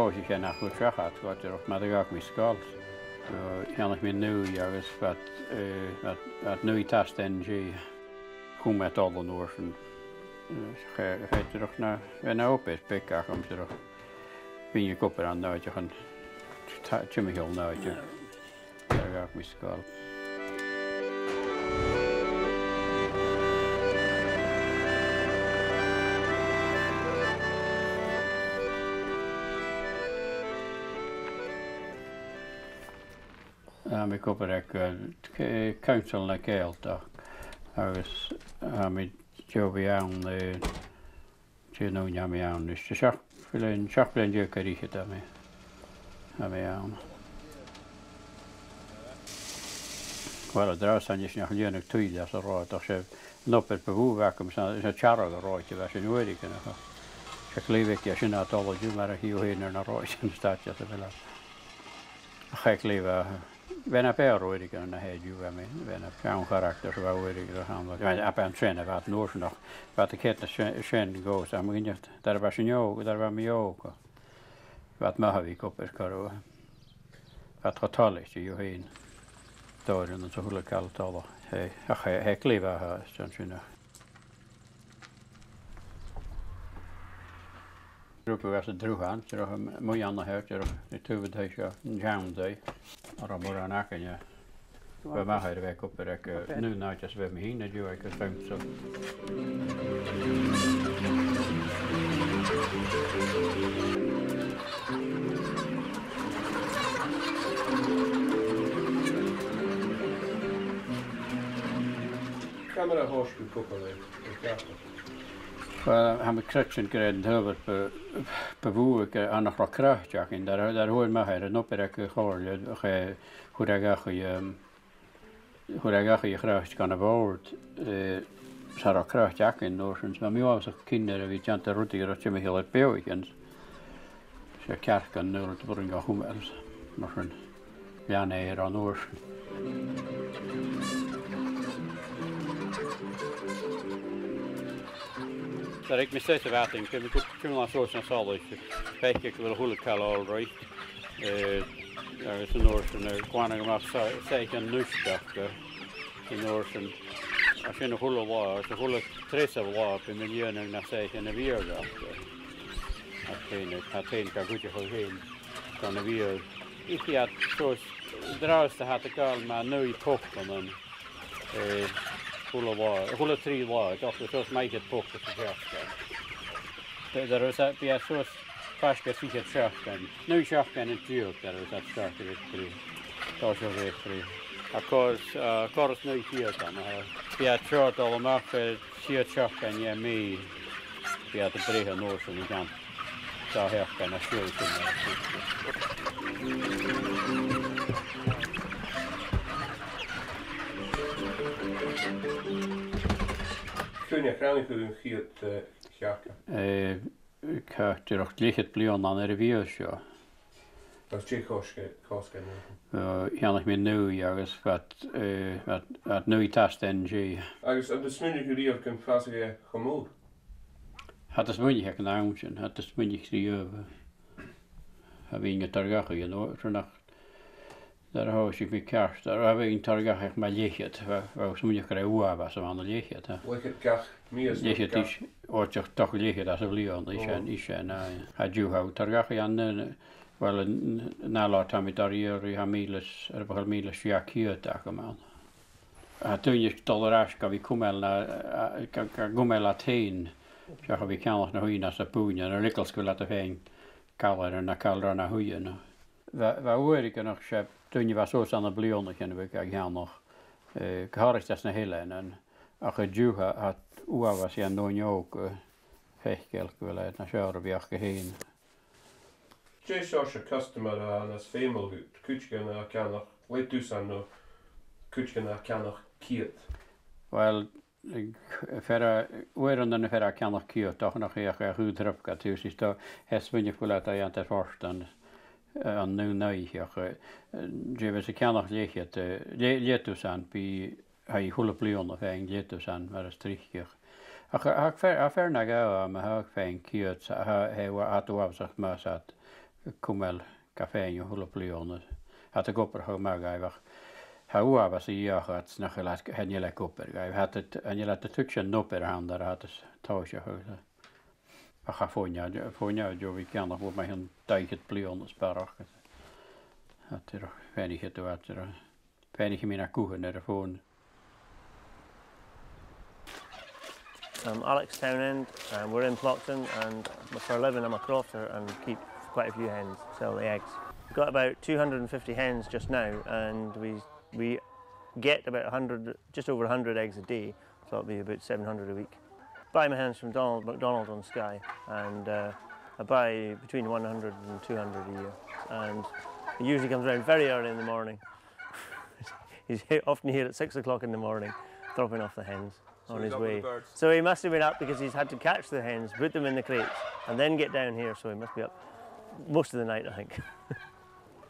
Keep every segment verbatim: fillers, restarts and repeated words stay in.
Thòisich e nach robh seachad, gu dìreach mar a dh'fhàg mi sgoil. So, cheannaich mi an aghaidh agus bha, eh, bha, bha an aghaidh a' tòiseachadh, chùm e a' dol an uair sin. Eh, cha, cha dìreach na, bha na obair beag agam dìreach. Bhithinn ag obair ann an àiteachan, ta-, timcheall an àite. Mar a dh'fhàg mi sgoil. Tha mi ag obair aig, eh, c-, Council na Gàidhealtachd, agus tha mi deònaich ann, eh, dè an ùine a tha mi ann a-nis, seachd bliadhna, seachd bliadhna deug air fhichead a tha mi, a tha mi ann. Uill, an-dràsta a-nis nach lìonadh tuill às an rathad, ach 's e an obair bu mhotha a bh' agam, 's e, 's e tearradh an rathaid a bha sin uaireigin, ach 's e glè bheag dheth sin a tha a' dol an-diugh mar a chì thu fhèin air na rathaid an stàit às a bheil e. Ach 's e glè bheag, bha e na b' fheàrr uaireigin na tha e an-diugh, bha mi, bha e na b' fheàrr charactar 's a bha uaireigin a th' ann. Bha e, a bha an t-seann a bha an uair sin, ach bha iad a' coimhead na se-, seann ghobha, 's a' mhuinntir, dar a bha sinn òg, dar a bha mi òg. Bha iad math a bhith ag obair corra. Bha iad cho toilichte dhiubh fhèin. Dòrainn anns a h-uile càil a' dol. Tha, ach tha, tha e glè mhath, tha, 's ann sin a. Grùpa às an Drùthan, 's ann mu dheireadh, 's ann an taobh an taobh seo, an t-seann taigh. Oir bha mòran againne. Bha mi air a bhith ag obair aig, eh, an aon àite 's a bha mi fhìn an-diugh aig an Council. Ciamar a thòisich thu còmhla ri, ri Cearcall? Uill, tha mi a' creidsinn gur e an t-adhbhar bu, bu mhotha aige, nach robh croit againn, dar, dar a fhuair m' athair an obair aig a' chomhairle, ach, eh, chuir e dhachaigh, ehm, chuir e dhachaigh a' chroit gun a' bhòrd, eh, 's cha robh croit againn an uair sin, 's bha mi uabhasach cinnteach a bhith a' dèanamh rudeigin a robh timcheall air beathaichean. 'S e cearcan no rud a b' urrainn dhomh a chumail, mar sin. Bha e air an uair sin. Dar a thàinig mi a-steach sa mhadainn, chaidh mi gu timcheall suas na solais, faiceadh gu bheil a h-uile càil all right. Eh, agus an uair sin, eh, chunnaic mi a-mach sa-, soithichean an uisge aca, an uair sin, a sin a h-uile latha, 's a h-uile treas latha, bha mi a' lìonadh na soithichean a' bhiadh aca. Tha iad fhèin, tha iad fhèin ga chuideachadh fhèin dhan a' bhiadh. Ith iad suas, an-dràsta tha iad a' gabhail mu naoi pocannan, eh, a h-uile latha, a h-uile trì latha, 's dòcha suas mu fhichead poca sa t-seachdain. Dar, dar a bhios iad, bidh iad suas faisg air fichead seachdain. Naoi seachdain an-diugh, dar a bhios iad a' startadh air brith. Tha seo air brith. A' còrr, eh, còrr is naoi ceud ann, eh. Bidh iad seo a' dol a-mach air siud seachdain, eh, mi. Bidh iad a' breith an uair sin a-nis. Dà sheachdain a-nis. Cuine a chreid thu an t-seachdain? Eh, càit an deach leth-cheud bliadhna ann air a' bhiadh seo. Agus dè chosg e, chosg e an uair sin? Eh, cheannaich mi an aghaidh agus bha iad, eh, bha iad, bha iad an aghaidh a' tòiseachadh an-dè. Agus an do smaoinich thu riamh gum fàsadh e cho mòr? Cha do smaoinich aig an àm sin, cha do smaoinich riamh. Cha bhithinn a' toirt dhachaigh an uair sin ach nuair a thòisich mi ceart, cha bhithinn a' toirt dhachaigh ach mu leth-cheud, bha, bha smaoineachadh gur e uabhas a bh' ann an leth-cheud, tha. Leth-cheud gach mìos? Leth-cheud is, oir tha dà leth-cheud às a' bhliadhna, is e, is e, na, tha deagh, tha thu a' toirt dhachaigh an, eh, uill, an, an, an ath latha tha mi dha-rìribh, tha mìle is, air a bheil mìle is sia ceud agam ann. Tha daoine a' dol air ais gu bhith cumail na, a, a, gu, gu cumail iad fhèin, seach a bhith a' ceannach na h-uighean às a' bhùinne, an eagal 's gu bheil iad a' faighinn galar na càil ron a h-uighean. Bha, bha uaireigin, ach 's e daoine a bha suas ann am bliadhnaichean a bhiodh ga cheannach, eh, gu h-àraid às na h-eileanan, ach an-diugh tha, tha uabhas dhen fheadhainn òga, eh, faiceallach gu bheil iad nas fheàrr a bhith aca fhèin. Dè seòrsa customer a tha nas fheumail dhut, cuideigin a tha a' ceannach leth-dusan no cuideigin a tha a' ceannach ceud? Uill, fear a, uaireannan fear a tha a' ceannach ceud, ach nach fhaigheadh e a' chùis trip ga taobh sin, is dòcha, tha e a' smaoineachadh gu bheil iad a' dèanamh fort an, an aon oidhche, ach, eh, dè bhios a' ceannach leth-cheud, eh, le-, leth-dusan, bidh tha i a h-uile bliadhna a' faighinn leth-dusan mar as trice. Ach, ach fear, ach fear no dhà, ma tha e a' faighinn ceud, tha, tha, tha e uabhasach math, tha e Cumail ga fhèin a h-uile bliadhna. Tha iad ag obair cho math dhaibh ach tha uabhas a dhìochuimhneachadh nach eil iad, chan eil iad ag obair dhaibh. Tha iad, chan eil iad a' tuigsinn an obair a th' ann nuair a tha iad a' tòiseachadh. Ach tha fòn, fòn a' dol a bhith ceannach bho mu dheidhinn dà fhichead bliadhna is barrachd. Tha iad air fhaicinn, tha iad air fhaicinn mi na guthan air a' fòn. I'm Alex Townend, and we're in Plockton, and for a living I'm a crofter and keep quite a few hens, sell the eggs. We've got about two hundred and fifty hens just now, and we, we get about a hundred, just over a hundred eggs a day, so it'll be about seven hundred a week. Buy my hens from Donald McDonald on Skye, and, uh, I buy between one hundred and two hundred a year, and he usually comes round very early in the morning. He's he-, often here at six o'clock in the morning, dropping off the hens on his way. So he's up with the birds. So he must have been up because he's had to catch the hens, put them in the crates, and then get down here, so he must be up most of the night, I think.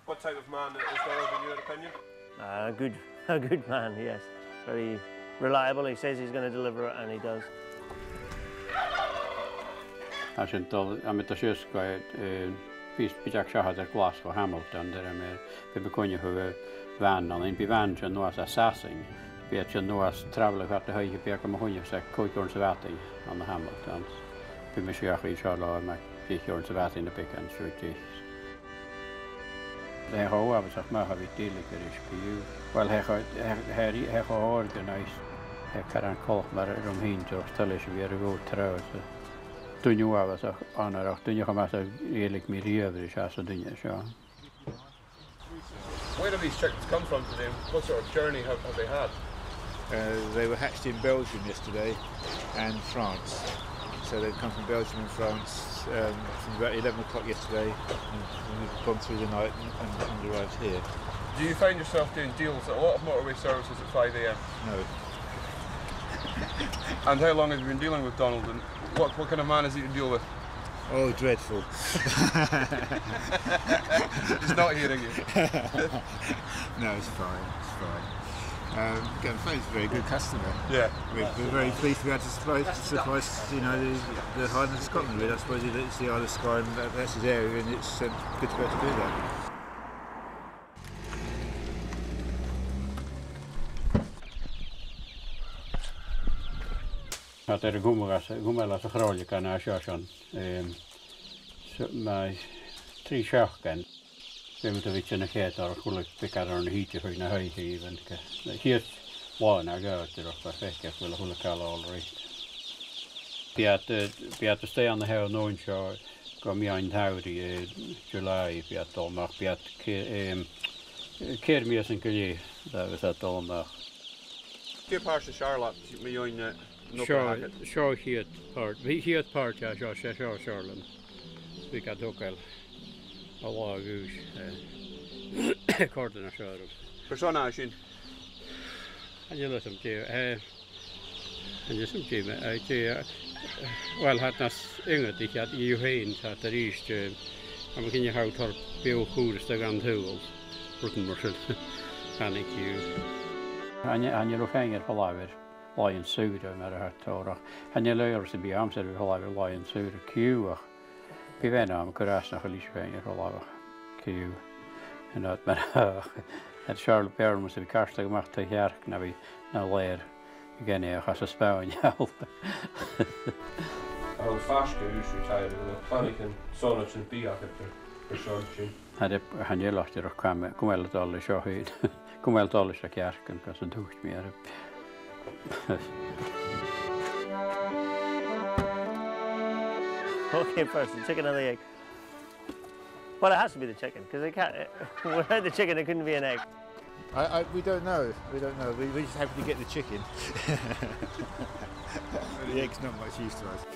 What type of man is Donald, in your opinion? A good, a good man, yes. Very reliable. He says he's gonna deliver it, and he does. Tha sinn a' dol, tha mi a' dol a-steach gu, eh, bidh, bidh iad a' seachad air Glaschu, Hamilton, dar a bheil mi, bidh mi a' coinneachadh, eh, bhan ann, bidh bhan sin a-nuas à Sasainn, bidh iad sin a-nuas a' tràbhaileadh fad na h-oidhche, bidh iad gam choinneachadh aig còig uairean sa mhadainn ann an Hamilton. Bidh mise a' dol dhachaigh seo an latha, mu dheich uairean sa mhadainn, na beagan seo deich. Tha e cho uabhasach math a bhith a' dèiligeadh ris, co-dhiù. Uill, tha e cho, tha e, tha e, tha e cho organised, tha e caran coltach mar a bha mi fhìn, toilichte leis a bhith air a' bhòrd tràth, so. Duine uabhasach onarach, duine cho math 's a dh'èiligh mi riamh ris, às an duine seo. Where have these chickens come from today? What sort of journey have, have they had? Uh, they were hatched in Belgium yesterday and France. So they've come from Belgium and France, um, from about eleven o'clock yesterday, and we've gone through the night and, and, and arrived here. Do you find yourself doing deals at a lot of motorway services at five a.m.? No. And how long have you been dealing with Donald, and what, what kind of man is he to deal with? Oh, dreadful. He's not hearing you. No, it's fine, it's fine. Um, again, Faye's a very good customer. Yeah. We're, we're very pleased to be able to supply, supply, you know, the, the Highlands of Scotland with. I suppose it's the Isle of Skye, and that, that's his area, and it's, um, good to be able to do that. Tha iad air a chumail às, a chumail às a' chròileagan a tha seo an sin, em, so, mu trì seachdainean. Bidh mi a' dol a bhith a' tighinn a-steach air a' chùlaibh beag air na h-oidhche, chuig na h-oidhche even, ge-, a' chiad là no dhà, dìreach, bha feadhainn a' faighinn a h-uile càil all right. Bidh iad, eh, bidh iad a-staigh ann a sheo an seo gu meadhan Samhraidh, eh, July, bidh iad a' dol a-mach, bidh iad ce-, em, ceithir mìosan gu leth, dà mhìos a' dol a-mach. Dè pàirt a tha seo, mu dheidhinn, eh, an obair a th' agad? Seo, seo a' chiad pàirt, a' chiad pàirt a tha seo, 's e seo a tha seo leam. Bidh iad a' togail a' là a dh'aois, eh, còrdain a tha seo orm. Carson a tha sin? Chan eil fhios agam dè, eh, chan eil fhios agam dè, eh, dè, eh, uill, tha iad nas iongantaiche, tha iad dhiubh fhèin, tha iad a-rithist, eh, tha mi cinnteach gu bheil tòrr beothach furasta dhan t-saoghal, rudan mar sin. Chan eil e ciùin. Chan eil, chan eil thu fhèin air falbh air làithean saora mar a tha tòrr, ach chan eil e uabhasach, bidh àm sam bith air falbh air làithean saora co-dhiù, ach bidh e fhèin àm a' cur às nach eil thu fhèin air falbh, co-dhiù. An rud mar a tha, tha Seòras Beurla, mus bi cairteal a-mach taigh-chearc na bhith na làir gun a' chas a' spàin. Tha thu faisg air ùs retired, an e planaichean sònraichte sam bith agad air, airson sin? Tha e, chan eil ach dìreach coma, coma a' dol leis seo fhèin. Coma a' dol leis a' chearcan, gus an tuit mi air. What came first, the chicken or the egg? Well, it has to be the chicken, 'cause it can't, without the chicken, it couldn't be an egg. I, I, we don't know. We don't know. We, we just have to get the chicken. The egg's not much use to us.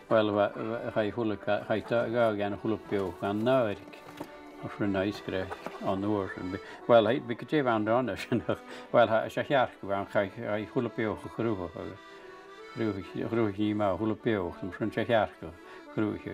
Uill, bha, bha, chaidh a h-uile ca-, chaidh dà, dhà dhen a h-uile beothach dhan nàdar. Ach sin ice cream an uair sin. Bi-, uill, tha, bidh gu dè bh' ann an sin, ach, uill, tha, 's e chearc a bh' ann, chaidh, chaidh a h-uile beothach a chruthachadh. Chruthaich, chruthaich i mu a h-uile beothach, mar sin 's e chearc a chruthaich i.